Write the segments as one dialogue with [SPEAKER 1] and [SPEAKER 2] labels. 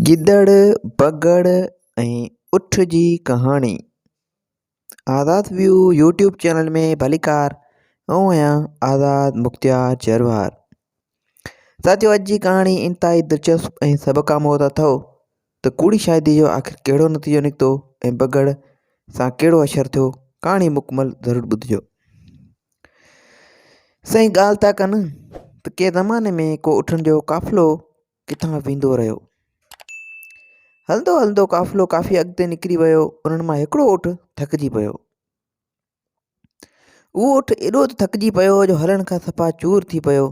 [SPEAKER 1] گدڙ، بگهڙ ۽ اٺ جي ڪهاڻي آزاد ويو يوٽيوب چينل ۾ ڀليڪار آئون آهيان آزاد مختيار جروار ساٿيو اڄ جي ڪهاڻي انتهائي دلچسپ ۽ سبق آموز اٿو ته ڪوڙي شاهدي جو آخر ڪهڙو نتيجو نڪتو ۽ بگهڙ سان ڪهڙو اشر ٿيو ڪهاڻي مڪمل ضرور ٻڌجو سائين ڳالهه ٿا ڪن ته ڪنهن زماني ۾ ڪو اٺن جو قافلو ڪٿان ويندو رهيو. هلندو هلندو قافلو ڪافي اڳتي نڪري ويو انهن مان هڪڙو اٺ ٿڪجي پيو. اهو اٺ ايڏو ته ٿڪجي پيو جو هلڻ کان صفا چور ٿي پيو.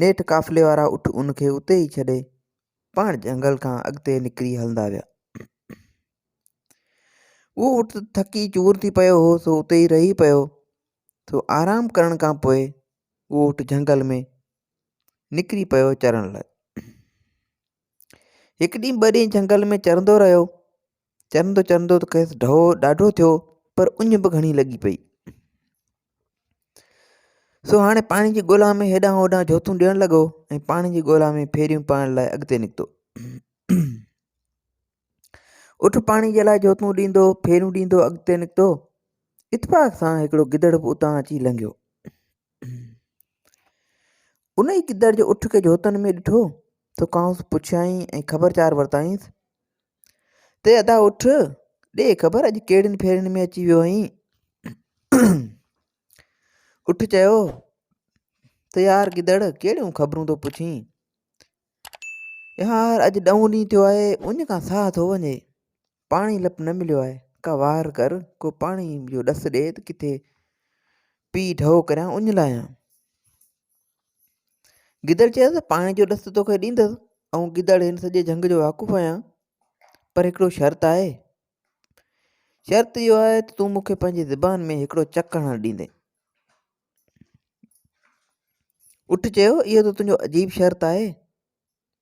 [SPEAKER 1] نيٺ قافلي وارا اٺ ان کي اتي ئي ڇڏي پاڻ جهنگل کان اڳتي نڪري هلندا ويا. اهو اٺ ٿڪي چور ٿي پيو هو سو اتي ئي رهي پيو. سو آرام ڪرڻ کان پوء اهو اٺ جهنگل ۾ نڪري پيو چرڻ لاء. هڪ ڏينهن ٻه ڏينهن جهنگل ۾ چرندو رهيو. چرندو چرندو ته کيس ڍؤ ڏاڍو ٿيو پر اڃ به گهڻي لڳي پئي. سو هاڻي پاڻي جي ڳولا ۾ هيڏانهن هوڏانهن جهوتون ڏيڻ لڳو ۽ پاڻي جي ڳولا ۾ ڦيريون پائڻ لاء اڳتي نڪتو. اٺ پاڻي جي لاء جهوتون ڏيندو ڦيريون ڏيندو اڳتي نڪتو. اتفاق سان هڪڙو گدڙ به اتان اچي لنگهيو. انهيء گدڙ جو اٺ کي جهوتن ۾ ڏٺو ته کانئس پڇيائين ۽ خبر چار ورتائينس ته ادا اٺ ڏي خبر اڄ ڪهڙين ڦيرين ۾ اچي ويو آهين اٺ چيو ته يار گدڙ ڪهڙيون خبرون ٿو پڇين يار اڄ ڏهون ڏينهن ٿيو آهي اڃ کان ساهه ٿو وڃي پاڻي لپ نه مليو آهي، ڪا واهر ڪر، ڪو پاڻي جو ڏس ڏي ته ڪٿي پي ڍؤ ڪريان اڃ لاهيان. گدڙ چيس ته پاڻي جو ڏس ته توکي ڏيندس، آئون گدڙ هن سڄي جهنگ جو واقف آهيان، پر هڪڙو شرط آهي. شرط اهو آهي ته تون مون کي پنهنجي زبان ۾ هڪڙو چڪ هڻڻ ڏيندين. اٺ چيو اهو ته تنهنجو عجيب شرط آهي.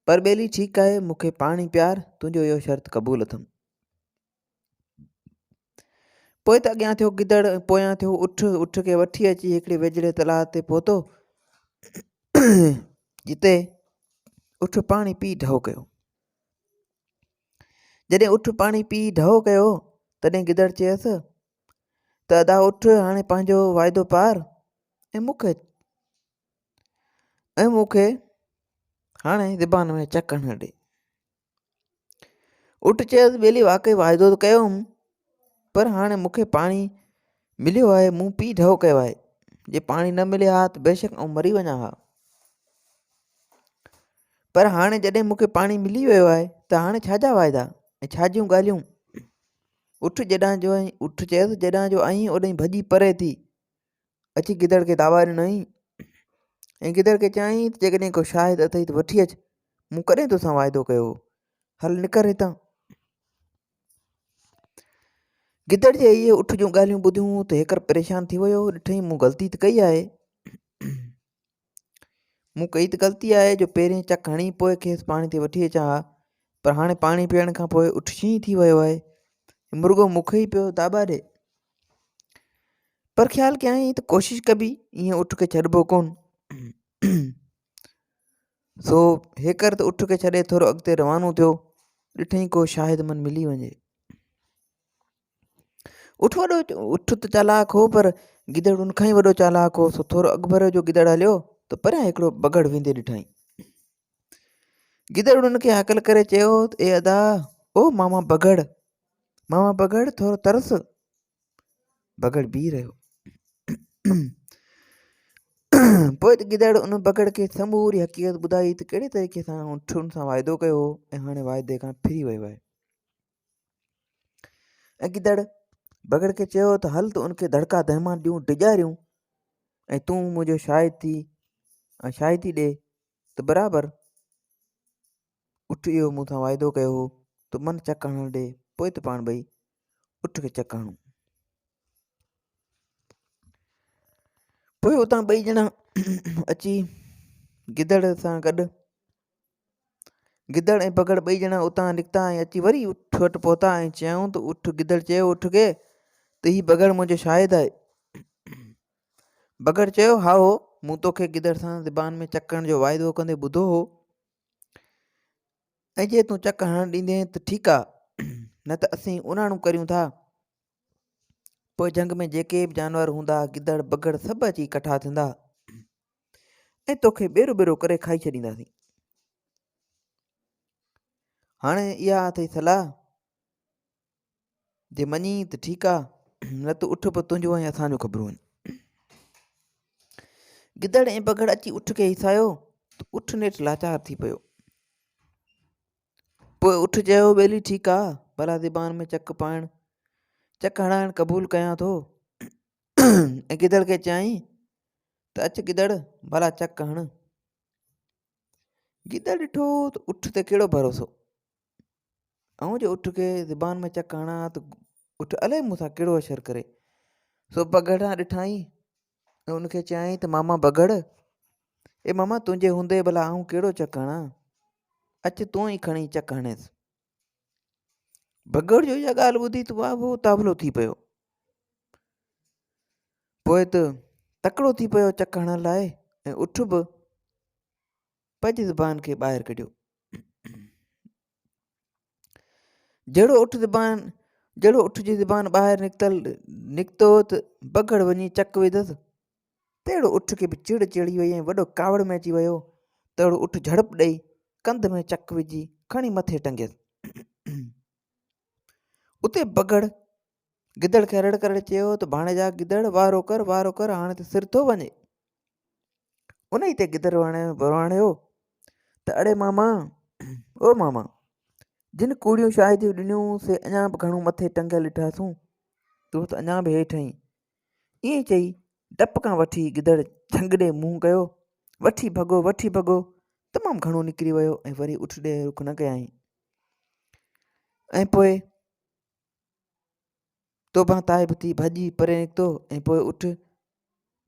[SPEAKER 1] پر ٻيلي ٺيڪ آهي، مون کي پاڻي پيار، تنهنجو اهو شرط قبول اٿم. پوء ته اڳيان ٿيو گدڙ ۽ پويان ٿيو اٺ، اٺ کي وٺي اچي هڪڙي ويجهڙي تلاء تي پهتو، جتي اٺ پاڻي پي ڍؤ ڪيو. جڏهن اٺ پاڻي پي ڍؤ ڪيو، تڏهن گدڙ چيس ته ادا اٺ هاڻي پنهنجو واعدو پار ۽ مون کي ۽ مون کي هاڻي زبان ۾ چڪ هڻڻ ڏي. اٺ چيس ٻيلي واقعي واعدو ته ڪيو هوم پر هاڻي مون کي پاڻي مليو آهي مون پي ڍؤ ڪيو آهي جي پاڻي نه ملي ها ته بيشڪ آئون مري وڃان ها پر هاڻي جڏهن مون کي پاڻي ملي ويو آهي ته هاڻي ڇا جا واعدا ۽ ڇا جون ڳالهيون اٺ جڏهن جو اٺ چيس جڏهن جو آئين اوڏانهن ڀڄي پري ٿي اچي گدڙ کي دعويٰ ڏنائين ۽ گدڙ کي چيائين ته جيڪڏهن ڪو شاهد اٿئي ته وٺي اچ مون ڪڏهن توسان واعدو ڪيو هو هل نڪر هتان گدڙ جي اهي اٺ جون ڳالهيون ٻڌيون ته هيڪر پريشان ٿي ويو ڏٺائين مون غلطي ته ڪئي آهي مون ڪئي ته غلطي آهي جو پهرين چڪ هڻي پوء کيس پاڻي تي وٺي اچان ها پر هاڻي پاڻي پيئڻ کان پوء اٺ شينهن ٿي ويو آهي مرڳو مون کي ئي پيو داٻا ڏي پر خيال ڪيائين ته ڪوشش ڪبي ائين اٺ کي ڇڏبو ڪونه سو هيڪر ته اٺ کي ڇڏي ٿورو اڳتي روانو ٿيو ڏٺائين ڪو شاهد من ملي وڃي اٺ وڏو اٺ ته چالاڪ هو پر گدڙ ان کان ئي وڏو چالاڪ هو سو ٿورو اڳڀرو جو گدڙ هليو ته پريان هڪڙو بگهڙ ويندي ڏٺائين گدڙ ان کي هڪل ڪري چيو ته اي ادا او ماما بگهڙ ماما بگهڙ ٿورو ترس بگهڙ بيهي رهيو پوء ته گدڙ ان بگهڙ کي سموري حقيقت ٻڌائي ته ڪهڙي طريقي سان اٺ ان سان واعدو ڪيو هو ۽ هاڻي واعدي کان ڦري ويو آهي ۽ گدڙ بگهڙ کي چيو ته هل ته ان کي دڙڪا دهمان ڏيون ڊيڄاريون ۽ تون منهنجو شاهد ٿي ۽ شاهدي ڏي ته برابر اٺ اهو مون سان واعدو ڪيو هو ته من چڪ هڻڻ ڏي پوء ته پاڻ ٻئي اٺ کي چڪ هڻون. پوء اتان ٻئي ڄڻا اچي گدڙ سان گڏ گدڙ ۽ بگهڙ ٻئي ڄڻا اتان نڪتا ۽ اچي وري اٺ وٽ پهتا ۽ چيائون ته اٺ گدڙ چيو اٺ کي ته هي بگهڙ منهنجو شاهد آهي. بگهڙ چيو، هائو، مون توکي گدڙ سان زبان ۾ چڪڻ جو واعدو ڪندي ٻڌو هو. ۽ جي تون چڪ هڻڻ ڏيندين ته ٺيڪ آ، نه ته اسين اوناڻو ڪريون ٿا. پوء جهنگ ۾ جيڪي به جانور هوندا، گدڙ، بگهڙ سڀ اچي ڪٺا ٿيندا ۽ توکي ٻيرو ٻيرو ڪري کائي ڇڏينداسين. هاڻي اها اٿئي صلاح، جي مڃين ته ٺيڪ آ، نه ته اٺ به تنهنجو ۽ اسان جو خبرون آهن. گدڙ ۽ بگهڙ اچي اٺ کي هيسايو ته اٺ نيٺ لاچار ٿي پيو. پوء اٺ چيو، ٻيلي ٺيڪ آ، ڀلا زبان ۾ چڪ پائڻ، چڪ هڻائڻ قبول ڪيان ٿو. ۽ گدڙ کي چيائين ته اچ گدڙ، ڀلا چڪ هڻ. گدڙ ڏٺو ته اٺ تي ڪهڙو ڀروسو. آئون جي اٺ کي زبان ۾ چڪ هڻان ها ته اٺ الائي مون سان ڪهڙو حشر ڪري. سو بگهڙ ڏانهن ڏٺائين ۽ ان کي چيائين ته ماما بگهڙ، اي ماما تنهنجي هوندي ڀلا آئون ڪهڙو چڪ هڻان، اچ تون ئي کڻي چڪ هڻيس. بگهڙ جو اها ڳالهه ٻڌي ته واهو اتاولو ٿي پيو. پوء ته تڪڙو ٿي پيو چڪ هڻڻ لاء ۽ اٺ به پنهنجي زبان کي ٻاهر ڪڍيو. جهڙو اٺ زبان جهڙو اٺ جي زبان ٻاهر نڪتل نڪتو ته بگهڙ وڃي چڪ وڌس تهڙو اٺ کي به چڙ چڙهي وئي ۽ وڏو ڪاوڙ ۾ اچي ويو تهڙو اٺ جهڙپ ڏئي ڪنڌ ۾ چڪ وجهي کڻي مٿي ٽنگيس اتي بگهڙ گدڙ کي رڙ ڪري چيو ته ڀاڻيجا گدڙ وارو ڪر وارو ڪر هاڻي ته سر ٿو وڃي انهيء تي گدڙ وراڻيو ته اڙي ماما، او ماما، جن ڪوڙيون شاهديون ڏنيون سي اڃا به گهڻو مٿي ٽنگيل ڏٺاسون، تون ته اڃا به هيٺ آهين. ائين چئي ڊپ کان وٺي گدڙ جهنگ ڏي منهن ڪيو، وٺي ڀڳو، وٺي ڀڳو، تمام گهڻو نڪري ويو ۽ وري اٺ ڏي رخ نه ڪيائين. ۽ پوء توبهه تائب ٿي ڀڄي پري نڪتو ۽ پوء اٺ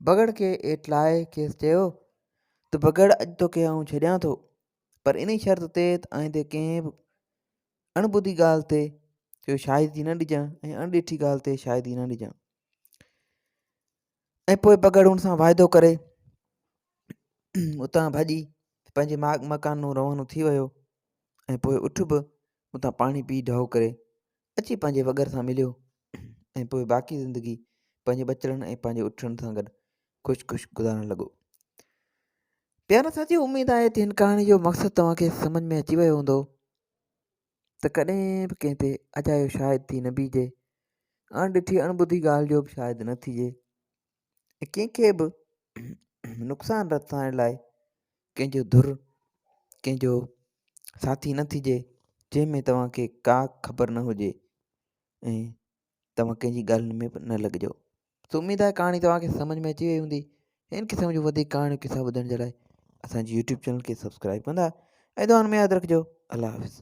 [SPEAKER 1] بگهڙ کي ايٺ لاهي کيس چيو ته بگهڙ اڄ توکي آئون ڇڏيان ٿو پر انهي شرط تي ته آئيندي ڪنهن به اڻ ٻڌي ڳالهه تي ڪو شاهدي نه ڏجان ۽ اڻ ڏٺي ڳالهه تي شاهدي نه ڏجان ۽ پوء بگهڙ ان سان واعدو ڪري اتان ڀڄي پنهنجي ماڳ مڪان ڏانهن روانو ٿي ويو ۽ پوء اٺ به اتان پاڻي پي ڍؤ ڪري اچي پنهنجي وڳر سان مليو ۽ پوء باقي زندگي پنهنجي ٻچڙن ۽ پنهنجي اٺن سان گڏ خوش خوش گذارڻ لڳو. پيارا ساٿيو اميد آهي ته هن ڪهاڻي جو مقصد توهان کي سمجھ ۾ اچي ويو هوندو ته ڪڏهن به ڪنهن تي اجايو شاهد ٿي نه بيهجي، اڻ ڏٺي اڻ ٻڌي ڳالهه جو به شاهد نه ٿجي ۽ ڪنهن کي به نقصان رسائڻ لاء ڪنهن جو ڌر ڪنهن جو ساٿي نه ٿجي جنهن ۾ توهان کي ڪا خبر نه هجي ۽ توهان ڪنهن جي ڳالهين ۾ به نه لڳجو سو اميد آهي ڪهاڻي توهان کي سمجھ ۾ اچي وئي هوندي هن قسم جون وڌيڪ ڪهاڻيون قصا ٻڌڻ جي لاء اسان جي يوٽيوب چينل کي سبسڪرائب ڪندا ۽ دعائن ۾ ياد رکجو الله حافظ.